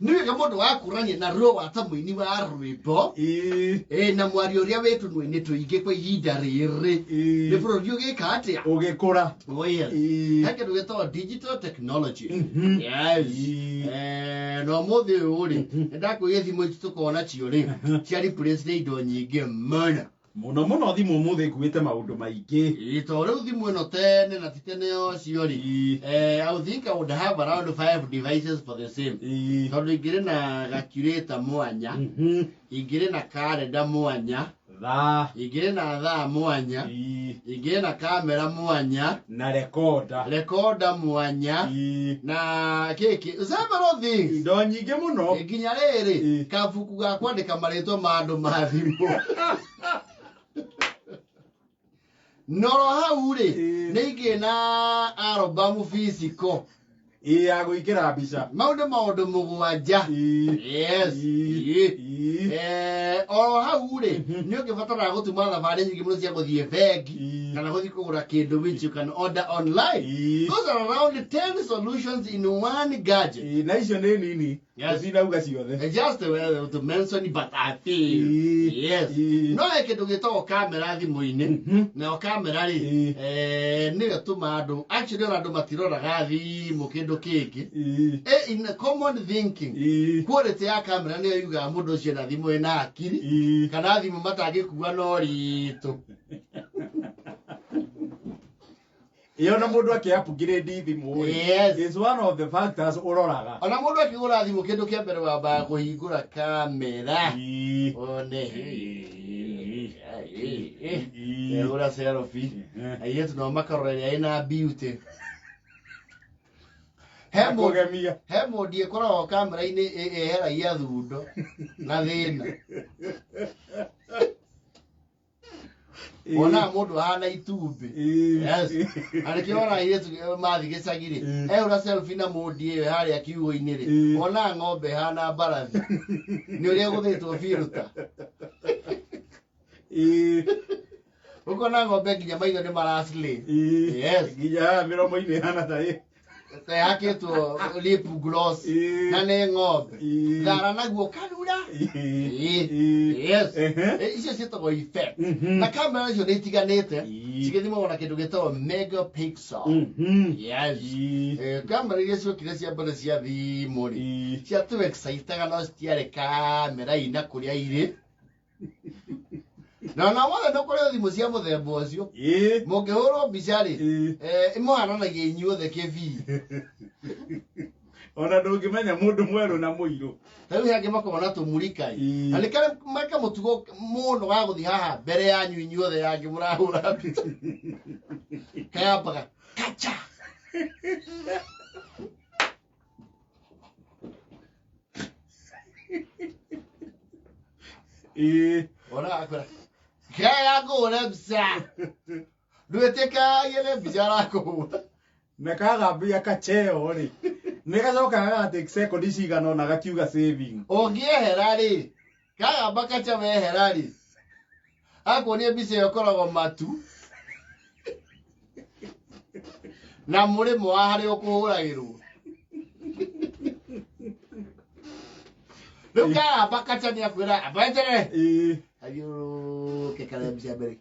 Nĩ wega mũndũ wakũrania na ruo wa ta mũini wa rwĩmbo. Ĩ, na mwario ũrĩa wĩ tũnua-inĩ tũingĩ kwa ihinda rĩrĩ nĩ bũrũri ũgĩka atĩa? Ũgĩkũra. Oh, yes. He kĩndũ gĩtagwo digital technology. Yes. Na ũmũthĩ ũyũ rĩ, nĩ ndakwĩire thimũ ici tũkoragwo nacio rĩ, cia replace nĩ indo nyingĩ mũno. Mũno mũno thimũ ũmũthĩ ĩkuĩte maũndũ maingĩ. Ĩĩ, tondũ rĩu thimũ ĩno tene na ti tene ũcio rĩ, I would think I would have around five devices for the same. Tondũ ingĩrĩ na calculator mwanya, ingĩrĩ na calendar mwanya, Thaa. Ingĩrĩ na thaa mwanya, ingĩrĩ na kamera mwanya, na rekoda. Rekoda mwanya, na kĩkĩ, several things. Indo nyingĩ mũno. Nginya rĩrĩ kabuku ga kwandĩka marĩtwa ma andũ ma thimũ. Noro hau rĩ, nĩ ingĩ na albamu physical. Ĩ, ya gwĩkĩra mbica. Mau nĩ maũndũ 7. Yes. Oro hau rĩ, nĩ ũngĩbatara gũtuma thabarĩ nyingĩ mũno cia gũthiĩ bengi kana gũthiĩ kũgũra kĩndũ which you can order online. Those are around 10 solutions in one gadget. Na icio nĩ nini. Yes. Tũtinauga ciothe. Just to mention but I feel. Yes. No he kĩndũ gĩtagwo kamera thimũ-inĩ. Nayo kamera rĩ, nĩyo tũma andũ, actually ona andũ matiroraga thimũ kĩndũ kĩngĩ. In a common thinking, quality ya kamera nĩyo yugaga mũndũ ũcio ena thimũ ĩna akiri, kana thimũ matangĩkua na ũritũ. Ĩyo na mũndũ akĩ upgrade thimũ rĩ, Yes. is one of the factors ũroraga. Ona mũndũ akĩgũra thimũ, kĩndũ kĩa mbere wambaga kũhingũra kamera. One. Ehũra selfie. Airĩtu nao makarora ĩrĩa ĩna beauty. He mũndũ Kũgemia. He mũndũ ĩkoragwo kamera-inĩ ĩheragia thundo na thĩna. Wonaga mũndũ ahana itumbĩ. Yes. Na nĩkĩo wona airĩtu mathiĩ gĩcagi rĩ, ehũra selfie na mũndi ĩyo harĩa kiugũ-inĩ rĩ, wonaga ng'ombe ĩhana mbarathi nĩ ũrĩa ĩgũthĩtwo filter. Ũkona ng'ombe nginya maitho nĩ maraslay. Yes. Nginya haha mĩromo-inĩ ĩhana ta ĩ. Yakĩtwo lip gloss na nĩ ng'ombe. Thara naguo karura. Yes. Icio ciĩtagwo effect. Na kamera icio nĩ itiganĩte, cigĩthimagwo na kĩndũ gĩtagwo megapixel. Yes. Kamera iria ciokire cia mbere cia thimũ rĩ, ciatũ excitaga, no citiarĩ kamera ina kũrĩa irĩ na ona mothe nĩ kũrĩ thimũ cia mũthemba ũcio. Mũngĩhũrwo mbica rĩ, ĩmũhananagia inyuothe kĩbii. Ona ndũngĩmenya mũndũ mwerũ na mũirũ. Ta rĩu hangĩ makoragwo na tũmurika ĩ. Na nĩ karĩ meka mũtugo mũno wa gũthiĩ haha mbere yanyu inyuothe yangĩ mũrahũra mbica, kayambaga kacha. Ona akwĩra kaya ngũhũre mbica, ndwĩtĩkagie nĩ mbica arakũhũra. Na kagambia kacheo rĩ, nĩ gacokaga gagatake second cigana ũna gakiuga saving. Ũngĩehera rĩ, kagamba kacha, wehera rĩ, akuonia mbica ĩyo ĩkoragwo matu na mũrĩmo wa harĩa ũkũhũragĩrwo. Rĩu kagamba kacha nĩ akwĩra ambetere athiũrũrũke karĩa mbica mbere.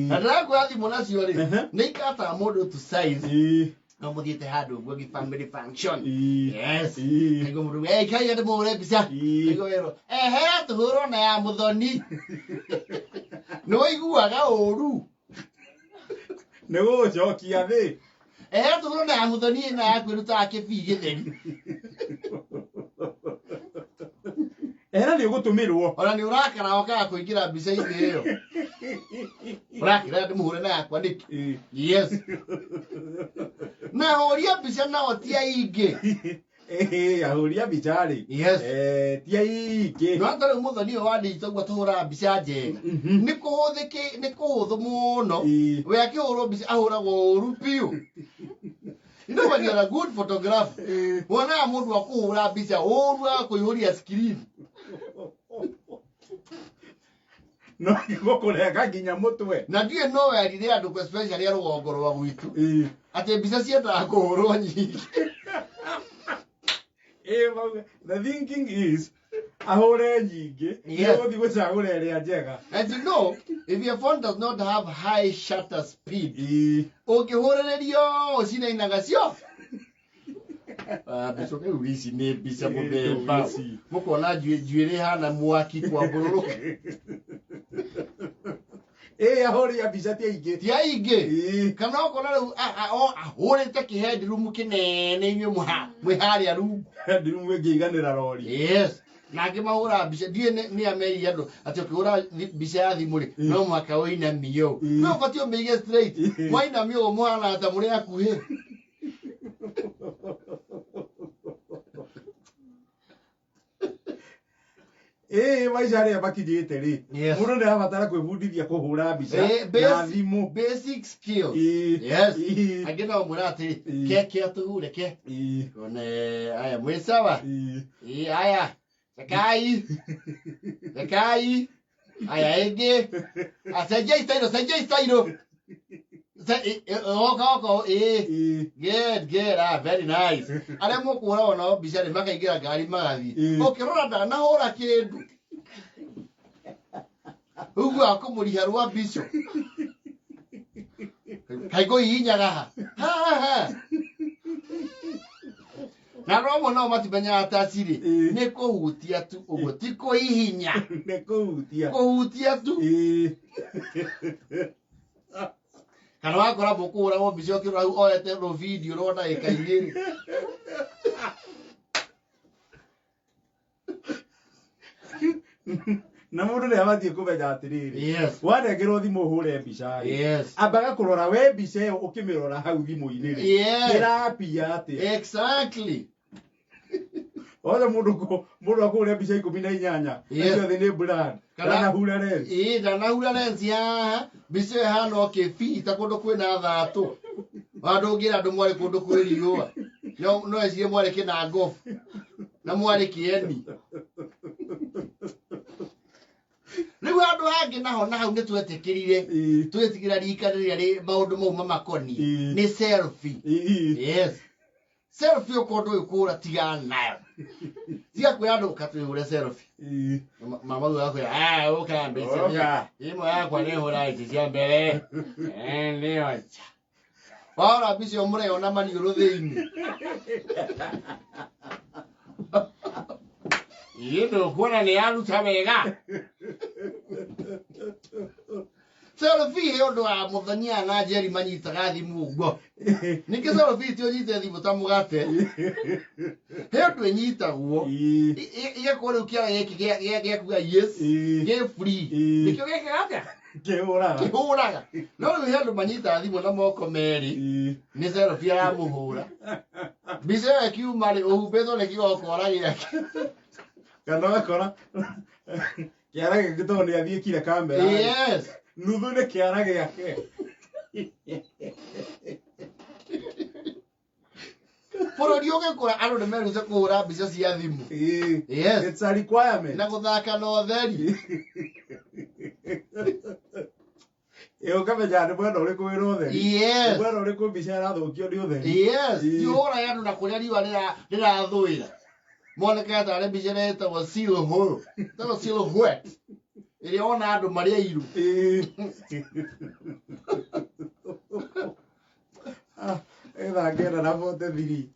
Na ndĩrakwĩra thimũ nacio rĩ, nĩ ikataga mũndũ to size. No mũthiĩte handũ ũguo gĩ family function. Yes. Kaigua mũndũ, "Eh, kaiga ndĩmũhũre mbica." Kaigua werwo, "Ehera tũhũrwo na ya mũthoni." Nĩ ũiguaga ũru. Nĩ gũgũcokia thĩ. Ehera tũhũrwo na ya mũthoni ĩno ya kwĩrutaga kĩbii gĩtheri. Ehera nĩ ũgũtũmĩrwo. Ona nĩ ũrakara okaga kũingĩra mbica-inĩ ĩyo. Ũrakĩra ndĩmũhũre na yakwa nĩkĩ? Yes. Na hũria mbica nao ti aingĩ. Ahũri a mbica rĩ. Yes. Ti aingĩ. No ta rĩu mũthoni ũyũ wa digital ũguo tũhũraga mbica njega. Nĩ kũhũthĩkĩ, nĩ kũhũthũ mũno. We akĩhũrwo mbica ahũragwo ũru biũ. You know when you're a good photographer, wonaga mũndũ akũhũra mbica ũru agakũihũria screen. No gũkũrenga nginya mũtwe. Na ndiũĩ no werire andũ especially a rũgongo rwa gwitũ Ĩĩ. atĩ mbica ciendaga kũhũrwo nyingĩ. Ĩĩ, the thinking is ahũre nyingĩ Yes. nĩgũthiĩ gũcagũra ĩrĩa njega. And you know, if your phone does not have high shutter speed, Ĩĩ. ũngĩhũrĩrĩrio ũcinainaga cio. Ah, mbica rĩu ici nĩ mbica Ĩĩ, mũthemba. ici. Mũkona njuĩrĩ ĩhana mwaki kwambũrũrũka. Ĩĩ, ahũri a mbica ti aingĩ. Ti aingĩ. Ĩĩ. Kana ũkona rĩu ahũrĩte kĩhendirumu kĩnene inyuĩ mwĩ harĩa rungu. Headroom ĩngĩiganĩra rori. Yes. Na angĩ mahũraga mbica ndiũĩ nĩ amerire andũ atĩ ũkĩhũra mbica ya thimũ rĩ no mũhaka ũinamie ũũ. Ĩĩ. No ũbatiĩ ũmĩige straight. Ĩĩ. Mwainamia ũguo mũhanaga ta mũrĩ hakuhĩ. Ĩĩ, maica arĩa makinyĩte rĩ, Yes. mũndũ nĩ arabatara kwĩbundithia kũhũra mbica Ĩĩ, na thimũ. basic skills. Ĩĩ. Yes. Ĩĩ. Angĩ nao mwĩra atĩrĩ, Ĩĩ. ke ke atũhure ke. Ĩĩ. One aya mwĩ sawa. Ĩĩ. Ĩĩ, aya. Rekai. Rekai. Aya ĩngĩ. Acenjia style, cenjia style. Oka oka ĩĩ. Ĩĩ. Good, good. Ah, very nice. Arĩa mũkũhũragwo nao mbica rĩ makaingĩra ngari magathiĩ. Ĩĩ. Ũkĩrora ndanahũra kĩndũ. Ũguo akũmũriha rwa mbica. Kaĩ ngũhihinyaga ha? Ha ha. Na andũ amwe nao matimenyaga taci rĩ, Ĩĩ. nĩ kũhutia tu ũguo, ti kũhihinya. Nĩ kũhutia. Kũhutia tu. Ĩĩ. Kana wakora mũkũhũragwo mbica ũkĩrora hau oete rũbindio rwa ndagĩka igĩrĩ. Na mũndũ nĩ abatiĩ kũmenya atĩrĩrĩ, Yes. wanengerwo thimũ ũhũre mbica rĩ, Yes. ambaga kũrora we mbica ĩyo ũkĩmĩrora hau thimũ-inĩ rĩ, Yes. ĩrapia atĩa. Exactly. Wothe mũndũ akũhũre mbica 18 Yes. ciothe nĩ brand. Ndanahura lens. Ĩĩ, ndanahura lens haha mbica ĩyo ĩhana o kĩbii ta kũndũ kwĩna thatũ. Handũ ũngĩra andũ mwarĩ kũndũ kwĩ riũa. No ecirie mwarĩ kĩnangobu na mwarĩ kĩeni. Rĩu handũ hangĩ naho na hau nĩ twetĩkĩrire Ĩĩ. twĩtigĩra rika rĩrĩa rĩ maũndũ mau mamakoniĩ Ĩĩ. nĩ selfie. Ĩĩ. Yes. Selfie ũkorwo ndũĩ kũhũra tigana nayo. Tiga kwĩra andũ ũka twĩhũre selfie. Ĩĩ. Mama uyu akwĩra, "Ah, ũka mbica Ũka." Imwe yakwa nĩ hũra ici cia mbere. Eh, nĩyo nja. Wahũra mbica ĩyo mũreyona maniũrũ thĩinĩ. Ĩĩ ndũkuona nĩ yaruta wega. Selfie he ũndũ wa mũthenya na Njeri manyitaga thimũ ũguo. Ningĩ selfie ti ũnyite thimũ ta mũgate. He ũndũ ĩnyitagwo. Ĩĩ. Ĩgakorwo rĩu kĩara gĩkĩ gĩa kuga yes, Ĩĩ. gĩ free. Ĩĩ. Nĩkĩo gĩkaga atĩa? Kĩhũraga. Kĩhũraga. No rĩu he andũ manyitaga thimũ na moko merĩ. Ĩĩ. Nĩ selfie aramũhũra. Mbica ĩyo ĩkiuma rĩ, ũhumbĩtwo nĩ kĩgokora gĩake. Kana ũgakora kĩara gĩake tondũ nĩ athiĩkire kamera. Yes. Nuthu nĩ kĩara gĩake. Bũrũri ũgĩkũra andũ nĩ merutĩte kũhũra mbica cia thimũ. Ĩĩ. Yes. It's a requirement. Na gũthaka na ũtheri. Ĩĩ, ũkamenya nĩ mwena ũrĩkũ wĩna ũtheri. Yes. Nĩ mwena ũrĩkũ mbica ĩrathũkio nĩ ũtheri. Yes. Ĩĩ. Ti ũhũraga andũ na kũrĩa riũa rĩrathũĩra. Monekaga tarĩ mbica ĩrĩa ĩtagwo silhouette. Ĩtagwo silhouette. Ĩrĩa wona andũ marĩ airũ. Ĩĩ. Ah, ĩthaa 9:43.